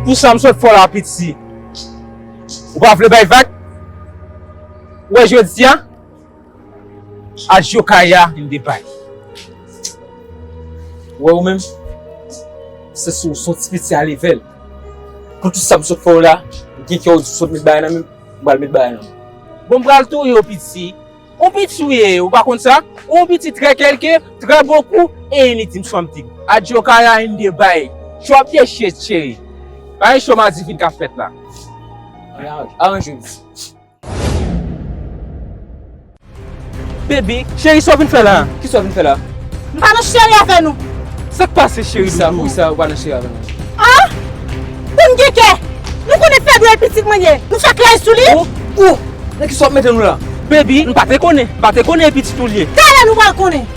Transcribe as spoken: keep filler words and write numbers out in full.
Pou sa m sot fè w la, piti. Ou pa vle bay vag? Ou wè jodi a? Adyo kaya in de bay. Ou wè ou menm? Se sou son ti piti a level. Pou tout sa m sot fè w la, gen kè ou sot met bagay nan men m, m pral met bagay nan men. Bon, m pral touye w, piti. Ou piti ou ye, ou pa konn sa? Ou piti trè kèlke, trè bokou, e initim something. Adyo kaya in de bay. Drop the shit, cheri. Pa gen cho madivin k ap fèt la. Aranje w. Baby, cheri, sa w vin fè la? Ki sa w vin fè la? M pa nan cheri avè nou. Sa k pase, cheri doudou? Poukisa, poukisa ou pa nan cheri avè nou? Ah! Pou m gen kè! Nou konnen fèb e pitit mwen ye. Nou fè klèy sou li. Oh, oh! Nan ki sa w ap mete nou la? Baby, m pa te konnen. M pa te konnen e pitit ou l ye. Talè nou pral konnen.